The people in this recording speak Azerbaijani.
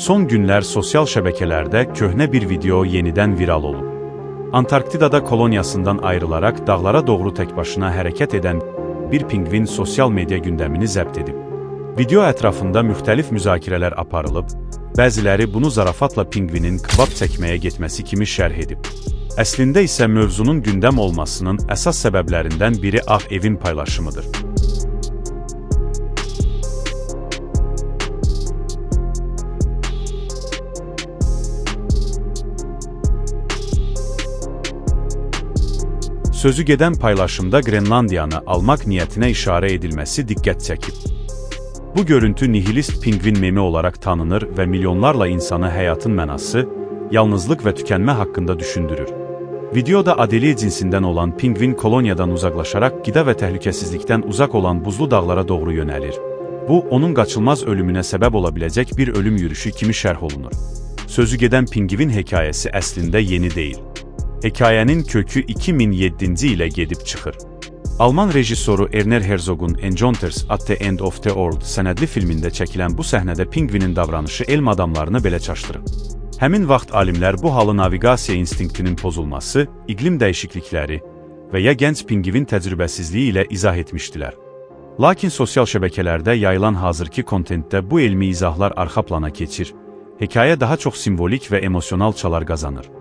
Son günlər sosial şəbəkələrdə köhnə bir video yenidən viral olub. Antarktidada koloniyasından ayrılaraq dağlara doğru tək başına hərəkət edən bir pingvin sosial media gündəmini zəbt edib. Video ətrafında müxtəlif müzakirələr aparılıb, bəziləri bunu zarafatla pingvinin kebab çəkməyə getməsi kimi şərh edib. Əslində isə mövzunun gündəm olmasının əsas səbəblərindən biri Ağ Evin paylaşımıdır. Sözü gedən paylaşımda Grenlandiyanı almaq niyyətinə işarə edilməsi diqqət çəkib. Bu görüntü nihilist pingvin memi olaraq tanınır və milyonlarla insanı həyatın mənası, yalnızlıq və tükənmə haqqında düşündürür. Videoda Adelie cinsindən olan pingvin koloniyadan uzaqlaşaraq qida və təhlükəsizlikdən uzaq olan buzlu dağlara doğru yönəlir. Bu, onun qaçılmaz ölümünə səbəb ola biləcək bir ölüm yürüşü kimi şərh olunur. Sözü gedən pingvin hekayəsi əslində yeni deyil. Hekayənin kökü 2007-ci ilə gedib çıxır. Alman rejissoru Werner Herzog'un Encounters at the End of the World sənədli filmində çəkilən bu səhnədə pingvinin davranışı elm adamlarını belə çaşdırıb. Həmin vaxt alimlər bu halı naviqasiya instinktinin pozulması, iqlim dəyişiklikləri və ya gənc pingvin təcrübəsizliyi ilə izah etmişdilər. Lakin sosial şəbəkələrdə yayılan hazırki kontentdə bu elmi izahlar arxa plana keçir, hekayə daha çox simvolik və emosional çalar qazanır.